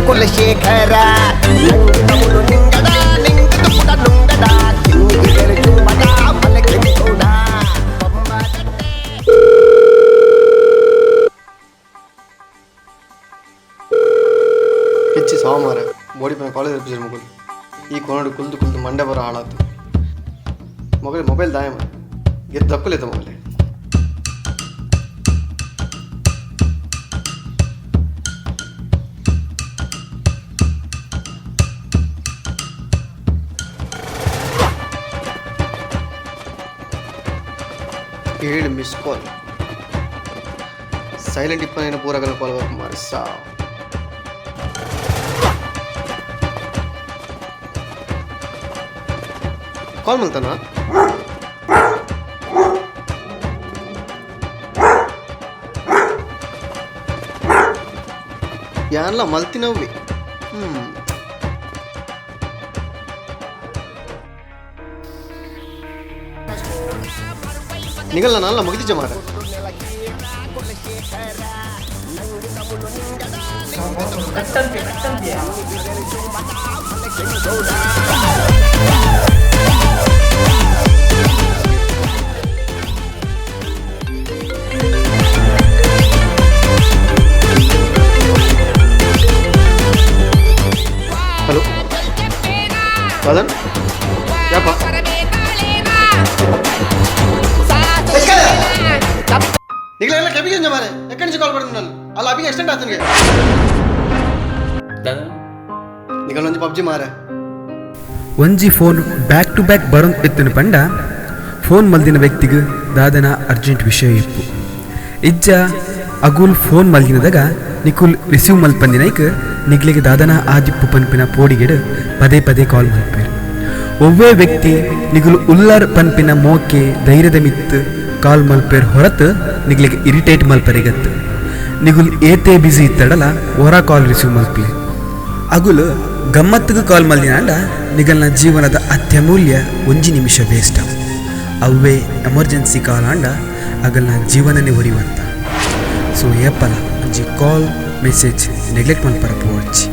కులశేఖర నింగడా నింగ నుంగడా పిచ్చి సామార ಓಡಿಪೋನ ಕಾಲೇಜ್ ಇರ್ಪಿಸಿರ್ ಮಗಲು ಈ ಕೊನಡು ಕುಲ್ದು ಕುಲ್ದು ಮಂಡೆ ಬರೋ ಹಾಳಾತು. ಮೊಬೈಲ್ ಮೊಬೈಲ್ ದಾಯ ಮಾರ ಗೆದ್ದು ದಕ್ಕುಲಿತ ಮೊಬೈಲ್. 7 miss call. ಸೈಲೆಂಟ್ ಇಪ್ಪನೇನು ಪೂರಗಲ ಕಾಲ್ ವರ್ಕ್ ಮಾರಿ ಸಾವ್. ಕಾಲ್ ಮಲ್ತಾನ? ಯಾನ್ಲ ಮಲ್ತಿನವ್ವಿ. ನಿಗಲ್ಲ ನಾನ್ಲ ಮುಗಿದಿಜ್ಜ ಮಾರ. ಹಲೋ ವದನ್, ಯಾಪ ನಿಗಲೆಲ್ಲ ಕೆಬಿಗೆ ಮಾರೆ ಎಕ್ಕಡಿ నుంచి కాల్ పడుతున్నారు అలా అభికి ఎక్స్టెండ్ అవుతుంది. ನಿಗಲೊಂಜಿ ಪಬ್ಜಿ ಮಾರೆ. ಒಂಜಿ ಫೋನ್ ಬ್ಯಾಕ್ ಟು ಬ್ಯಾಕ್ ಬರೋನ್ ಇತ್ತಿನ ಪಂಡ ಫೋನ್ ಮಲ್ದಿನ ವ್ಯಕ್ತಿಗ್ ದಾದನ ಅರ್ಜೆಂಟ್ ವಿಷಯ ಇಪ್ಪು. ಇಜ್ಜ ಅಗುಲ್ ಫೋನ್ ಮಲ್ದಿನದಾಗ ನಿಕುಲ್ ರಿಸೀವ್ ಮಲ್ಪಂದಿನೈಕ್ ನಿಗ್ಲಿಗೆ ದಾದನ ಆದಿಪ್ಪು ಪನ್ಪಿನ ಪೋಡಿಗೆಡ್ ಪದೇ ಪದೇ ಕಾಲ್ ಮಲ್ಪೇರು. ಒವ್ವೇ ವ್ಯಕ್ತಿ ನಿಗುಲು ಉಲ್ಲರ್ ಪನ್ಪಿನ ಮೋಕೆ ಧೈರ್ಯದ ಮಿತ್ತು ಕಾಲ್ ಮಲ್ಪೇರ್ ಹೊರತು ನಿಗ್ಲಿಗೆ ಇರಿಟೇಟ್ ಮಲ್ಪರಿಗತ್ತು. ನಿಗುಲ್ ಏತೇ ಬಿಸಿ ಇತ್ತಡಲ ಹೊರ ಕಾಲ್ ರಿಸೀವ್ ಮಲ್ಪಲೆ. ಅಗುಲು ಗಮ್ಮತ್ತಿಗೆ ಕಾಲ್ ಮಲ್ದಿನಾಂಡ ನಿಗಲ್ನ ಜೀವನದ ಅತ್ಯಮೂಲ್ಯ ಒಂಜಿ ನಿಮಿಷ ವೇಸ್ಟ್. ಅವ್ವೇ ಎಮರ್ಜೆನ್ಸಿ ಕಾಲ್ ಆಂಡ ಅಗಲ್ನ ಜೀವನನೇ ಒರಿವಂತ. ಸೊ ಏಪಲ ಒಂಜಿ ಕಾಲ್ ಮೆಸೇಜ್ ನೆಗ್ಲೆಕ್ಟ್ ಮಲ್ಪರ ಪೋವರ್ಚಿ.